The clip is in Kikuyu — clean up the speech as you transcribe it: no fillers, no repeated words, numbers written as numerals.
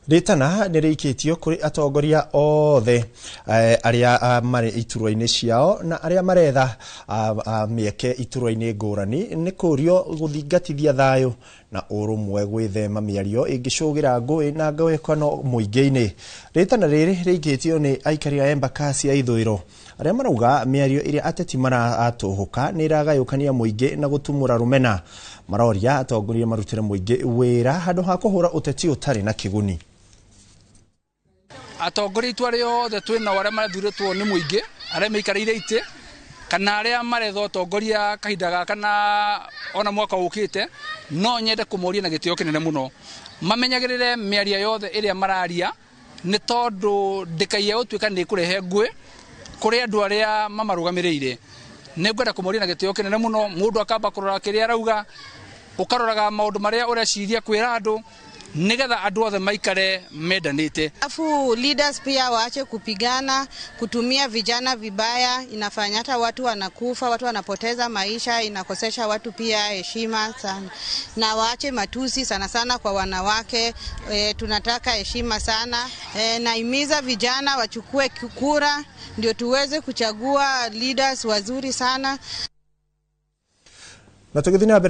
Rĩtana nĩ rĩikĩtio kũrĩ atongoria othe arĩa marĩ iturwa-inĩ ciao na arĩa maretha mĩeke iturwa-inĩ ngũrani nĩ kũrio gũthingatithia thayũ na ũrũmwe, gwĩthema mĩario ĩngĩcũgĩra ngũĩ na ngayũkano mũingĩ-inĩ. Rĩtana rĩrĩ rĩikĩtio nĩ aikari a Embakasi ya ithũĩro arĩa marauga mĩario ĩrĩa ateti maratũhũka nĩ ĩragayũkania mũingĩ na gũtumũra rũmena. Maroria atongoria marutĩre mũingĩ wĩra handũ ha kũhũra ũteti ũtarĩ na kĩguni. Atongoria itũ arĩa othe twĩ nao, arĩa mathurĩtwo nĩ mũingĩ, arĩa maikarĩire itĩ kana arĩa maretha ũtongoria kahinda gaka na ona mwaka ũkĩte, no nyende kũmoria na gĩtĩo kĩnene mũno mamenyagĩrĩre mĩario yothe ĩrĩa mararia, nĩ tondũ ndĩkaiye gũtuĩka nĩ ĩkũrehe ngũĩ kũrĩ andũ arĩa mamarũgamĩrĩire. Nĩ ngwenda kũmoria na gĩtĩo kĩnene mũno, mũndũ akamba kũrora kĩrĩa arauga, ũkaroraga maũndũ marĩa ũreciria kwĩra andũ, nĩgetha andũ othe maikare mendanĩte. Alafu leaders pia waache kupigana, kutumia vijana vibaya, inafanya hata watu wanakufa, watu wanapoteza maisha, inakosesha watu pia heshima sana. Na waache matusi sana sana kwa wanawake. Tunataka heshima sana. Nahimiza vijana wachukue kura ndio tuweze kuchagua leaders wazuri sana. Na tũgĩthiĩ na mbere.